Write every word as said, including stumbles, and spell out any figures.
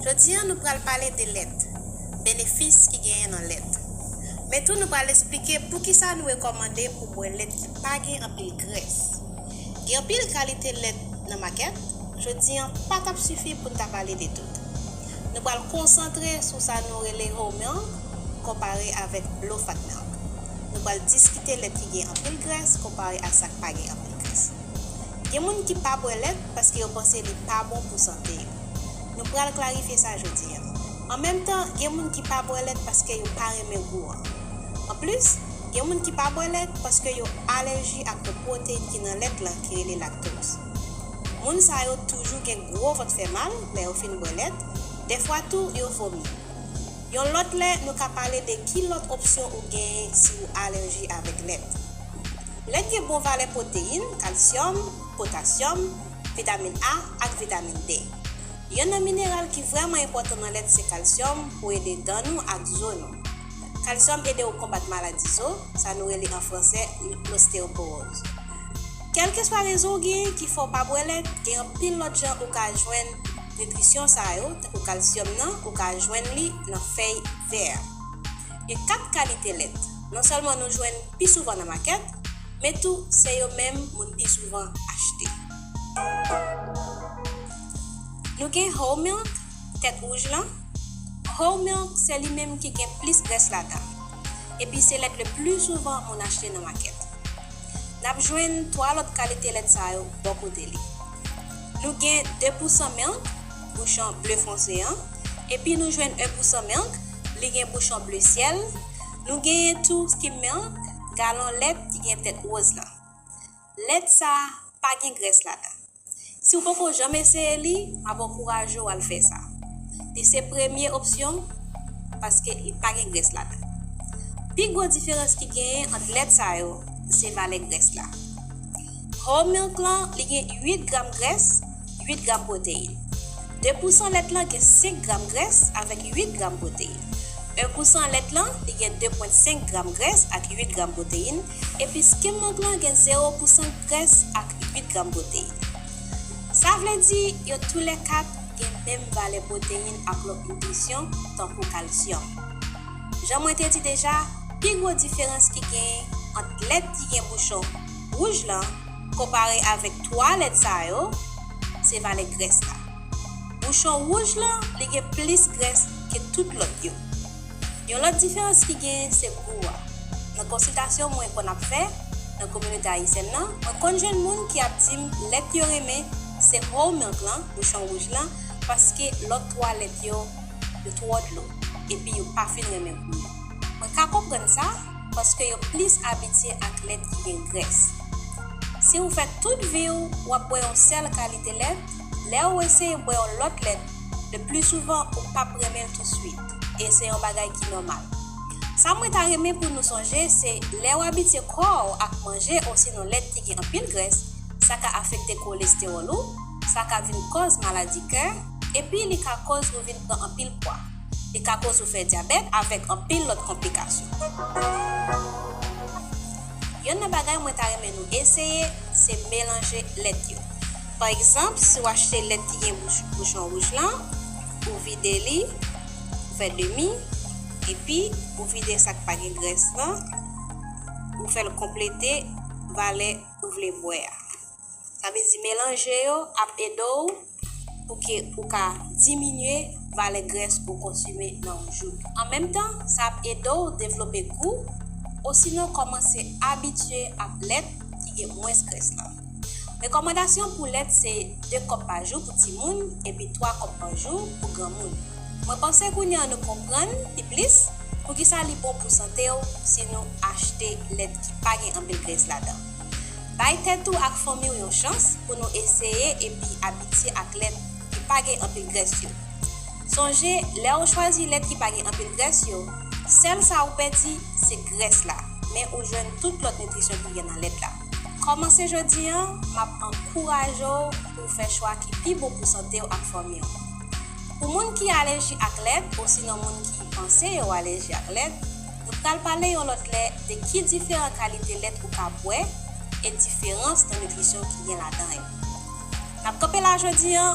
Jodi a, nou pral pale de lèt, benefis ki genyen nan lèt. Men tou, nou pral eksplike poukisa nou rekòmande pou bwè lèt ki pa gen anpil grès. Gen anpil kalite lèt nan makèt, jodi a pa t ap sifi pou n ta pale de tout. Nou pral konsantre sou sa nou rele whole milk konpare avèk low fat milk. Nou pral diskite lèt ki gen anpil grès konpare a sa k pa gen anpil grès. Gen moun ki pa bwè lèt paske yo panse li pa bon pou sante yo. Nou pral klarifye sa jodi a. An menm tan, gen moun ki pa bwè lèt paske yo pa renmen gou an. Anplis, gen moun ki pa bwè lèt paske yo alèji ak yon pwoteyin ki nan lèt lan ki rele laktoz. Moun sa yo toujou gen gwo vant fè mal lè yo fin bwè lèt, dèfwa tou yo vomi. Yon lòt lè, nou ka pale de ki lòt opsyon ou genyen si ou alèji avèk lèt. Lèt gen bon valè pwoteyin, kalsyòm, potasyòm, vitamin A ak vitamin D. Youn nan mineral ki vrèman enpòtan nan lèt se kalsyòm pou ede dan nou ak zo nou. Kalsyòm ede w konbat maladi zo, sa nou rele an fransè lostéopowoz. Kèlkeswa rezon w genyen ki fè w pa bwè lèt, gen anpil lòt jan ou ka jwenn nitrisyon sa yo, tankou kalsyòm nan, ou ka jwenn li nan fèy vè. Gen kat kalite lèt. Non sèlman nou jwenn pi souvan nan makèt, men tou se yo menm moun pi souvan achte. Nou gen whole milk, tèt wouj lan. Whole milk se li menm ki gen plis grès ladan. Epi se lèt le pli souvan moun achte nan makèt. N ap jwenn twa lòt kalite lèt sa yo bò kote li. Nou gen de pousan milk, bouchon ble fonse an, epi nou jwenn en pousan milk, li gen bouchon ble syèl. Nou genyen tou skim milk, galon lèt ki gen tèt wòz lan. Lèt sa a pa gen grès ladan. Si w poko janm eseye li, m ap ankouraje w al fè sa. Li se premye opsyon paske li pa gen grès ladan. Pi gwo diferans ki genyen ant lèt sa yo se valè grès la. Whole milk lan, li gen uit gram grès, uit gram pwoteyin. De pousan lèt lan gen senk gram grès avèk uit gram pwoteyin. En pousan lèt lan, li gen de pwen senk gram grès ak uit gram pwoteyin, epi skim milk lan gen zewo pousan grès ak uit gram pwoteyin. Sa vle di, yo toulèkat gen menm valè pwoteyin ak lòt nitrisyon, tankou kalsyòm. Jan mwen te di deja, pi gwo diferans ki genyen ant lèt ki gen bouchon wouj lan konpare avèk twa lèt sa yo, se valè grès la. Bouchon wouj lan, li gen plis grès ke tout lòt yo. Yon lòt diferans ki genyen se gou a. Nan konsiltasyon mwen konn ap fè nan kominote ayisyèn nan, mwen konn jwenn moun ki ap di m lèt yo renmen se whole milk lan, bouchon wouj lan, paske lòt twa lèt yo, yo twò dlo, epi yo pa fin renmen gou yo. Mwen ka konprann sa, paske yo plis abitye ak lèt ki gen grès. Si w fè tout vi w, w ap bwè yon sèl kalite lèt, lè w eseye bwè yon lòt lèt, le pli souvan ou p ap renmen l touswit, e se yon bagay ki nòmal. Sa mwen ta renmen pou nou sonje se lè w abitye kò w ak manje osinon lèt ki gen anpil grès, sa ka afekte kolestewòl ou, sa ka vin kòz maladi kè, epi li ka kòz ou vin pran anpil pwa. Li ka koz ou fè dyabèt avèk anpil lòt konplikasyon. Youn nan bagay mwen ta renmen nou eseye, se melanje lèt yo. Pa egzanp, si w achte lèt ki gen bouch, bouchon wouj lan, ou vide li, ou fè demi, epi ou vide sa k pa gen grès lan, ou fè l konplete valè ou vle bwè a. Sa vle di melanje yo ap ede w pou ke ou ka diminye valè grès ou konsime nan yon jou. An menm tan, sa ap ede w devlope gou, osinon kòmanse abitye ak lèt ki gen mwens grès lan. Rekòmandasyon pou lèt se de kòp pa jou pou timoun epi twa kòp pa jou pou granmoun. Mwen panse kounye a nou konprann pi plis poukisa li bon pou sante w si nou achte lèt ki pa gen anpil grès ladan. Bay tèt ou ak fanmi w yon chans pou nou eseye epi abitye ak lèt ki pa gen anpil grès yo. Sonje, lè w chwazi lèt ki pa gen anpil grès yo, sèl sa ou pèdi, se grès la, men ou jwenn tout lòt nitrisyon ki gen nan lèt la. Kòmanse jodi a, m ap ankouraje w pou w fè chwa ki pi bon pou sante w ak fanmi w. Pou moun ki alèji ak lèt, osinon moun ki panse yo alèji ak lèt, nou pral pale yon lòt lè de ki diferan kalite lèt ou ka bwè e diferans nan nitrisyon ki gen ladan yo. N ap kanpe la jodi a,